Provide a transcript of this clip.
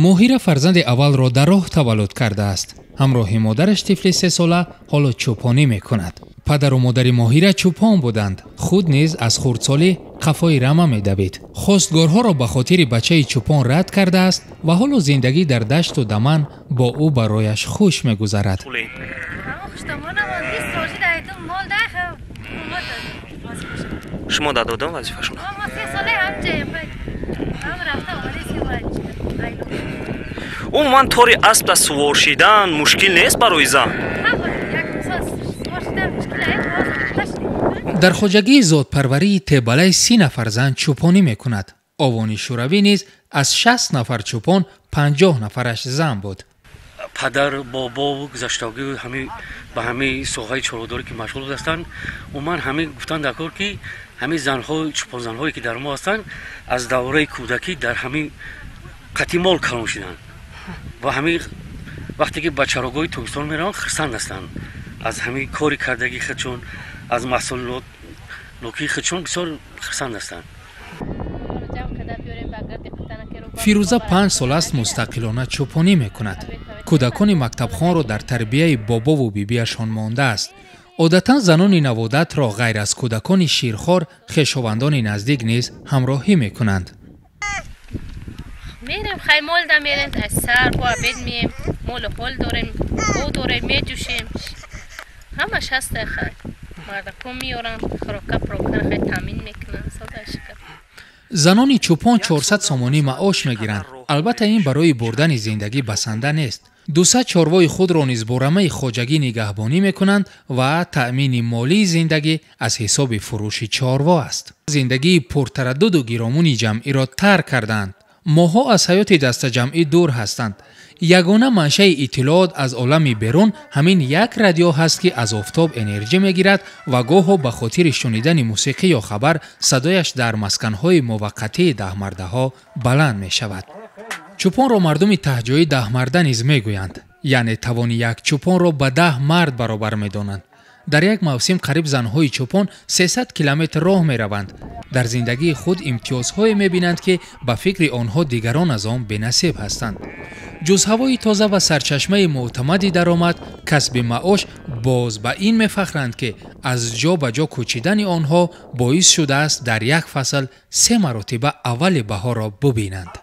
Моҳира фарзанди аввалро дар роҳ таваллуд кардааст. Ҳамроҳи модараш тифли 3 сола ҳоло чӯпонӣ мекунад. Падару модари Моҳира чӯпон буданд. Худ низ аз хурдсолӣ қафои рама медавид. Хостгорҳоро ба хотири бачаи чӯпон рад кардааст ва ҳоло зиндагӣ дар дашту даман бо ӯ барояш хуш мегузарад. Шумо да додам вазифашон. Умуман, тори аспда сувор шидан мушкил нест барои зан? Дар хоҷагии зодпарварии Тебалай 30 нафар зан чӯпонӣ мекунад. Овони шӯравӣ низ аз 60 нафар чӯпон 50 нафараш зан буд. Падар, бобову гузаштагӣ ҳами ба ҳамаи соҳаи чорводорӣ ки машғул ҳастанд. Умуман, ҳамин гуфтан дар кор, ки ҳамин занҳо, чӯпонзанҳое ки дар мо ҳастанд, аз давраи кӯдакӣ дар ҳамин қатъи мол калон шуданд ва ҳамин вақте ки ба чарогоҳи Тобистон мераванд, хирсанд ҳастанд аз ҳамин кори кардагии худшон, аз маҳсулнокии худшон бисёр хирсанд ҳастанд. Фирӯза 5 сол аст мустақилона чӯпонӣ мекунад. Кӯдакони мактабхонро дар тарбияи бобову бибиашон мондааст. Одатан занони наводатро ғайр аз кӯдакони ширхор хешовандони наздик низ ҳамроҳӣ мекунанд. Мерем, хай, молда мерем, аз сар бо обед мием. Молу ҳол дорем, гов дорем, меҷӯшем, ҳамаш ҳаста. Хай, мардакон меоранд, хӯрока пурокара хай таъмин мекунанд, созашка. Занони чӯпон 400 сомонӣ маош мегиранд. Албатта, ин барои бурдани зиндагӣ басанда нест. 200 чорвои худро низ бо рамаи хоҷагӣ нигаҳбонӣ мекунанд ва таъмини молии зиндагӣ аз ҳисоби фурӯши чорво аст. Зиндагии пуртараддуду гиромуни ҷамъиро тарк кардаанд. Моҳҳо аз ҳаёти дастаҷамъӣ дур ҳастанд. Ягона маншаи иттилоот аз олами берун ҳамин як радио ҳаст, ки аз офтоб энерҷӣ мегирад ва гоҳо ба хотири шунидани мусиқӣ ё хабар садояш дар масканҳои муваққатии даҳмардаҳо баланд мешавад. Чӯпонро мардуми таҳҷоӣ даҳмарда низ мегӯянд, яъне тавони як чӯпонро ба 10 мард баробар медонанд. Дар як мавсим қариб занҳои чӯпон 300 километр роҳ мераванд. Дар зиндагии худ имтиёзҳое мебинанд, ки ба фикри онҳо дигарон аз он бенасиб ҳастанд. Ҷуз ҳавои тоза ва сарчашмаи мӯътамади даромад, касби маош, боз ба ин мефахранд, ки аз ҷо ба ҷо кӯчидани онҳо боис шудааст, дар як фасл се маротиба аввали баҳорро бубинанд.